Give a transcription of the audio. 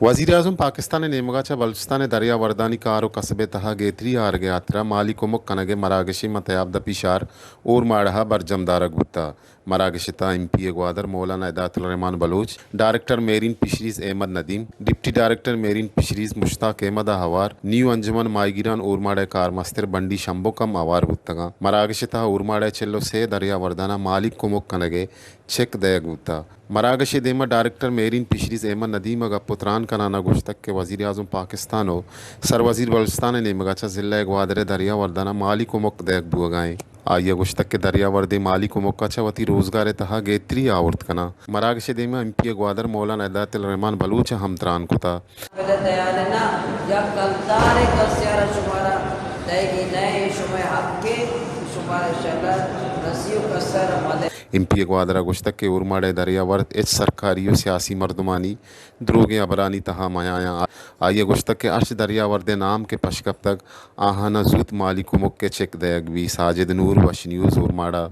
وزیراعظم پاکستان ءِ نیمگ ءَ چہ بلوچستان ءِ دریاوردانی کار ءُ کسب ءِ تہا گہتری آرگ ءِ ہاترا مالی کمک کنگ ءِ مراگشے ماں تیاب دپی شہر اورماڑہ ءَ برجم دارگ بوتگ۔ مراگش ءِ تہا ایم پی اے گوادر Maulana Hidayat ur-Rehman Baloch, director marine fisheries Ahmed Nadeem, deputy director marine fisheries Mushtaq Ahmed ءَ ہوار نیو انجمن ماہیگیران اورماڑہ ءِ کارمستر بنڈی شمبک ہم ہوار بوتگ اَنت۔ مراگش ءِ تہا اورماڑہ ءِ چل ءُ سے دریاورداناں مالی کمک کنگ ءِ چیک دئیگ بوتگ۔ مراگش ءِ دیم ءَ ڈائریکٹر میرین فشریز احمد ندیم ءَ گپ ءُ تران کنان ءَ گوشتگ کہ وزیراعظم پاکستان ءُ سروزیر بلوچستان ءِ نیمگ ءَ چہ ضلع گوادر ءِ دریاورداناں مالی کمک دئیگ بوگ ءَ اِنت۔ آئی ءَ گوشتگ کہ دریاوردے مالی کمک ءَ چہ وتی روزگار ءِ تہا گہتری آورت کناں۔ مراگش ءِ دیم ءَ ایم پی اے گوادر مولانا ہدایت الرحمن بلوچ ءَ ہم تران کتگ۔ بلے دیالنا یک کلدارے کسے ءَ را شمارا دئیگی نہ اِنت، شمئے حق اِنت، شمارا انشاءاللہ رسی ءُ کس ءَ را مدد۔ ایم پی اے گوادر ءَ گوشتگ کہ اورماڑہ ءِ دریاورد ہچ سرکاری ءُ سیاسی مردمانی دروگیں ہبرانی تہا میایاں۔ آئی ءَ گوشتگ کہ ہرچ دریاوردے نام کہ پش کپتگ، آہاناں زوت مالی کمک ءِ چیک دئیگ بیت۔ ساجد نور، وش نیوز، اورماڑہ۔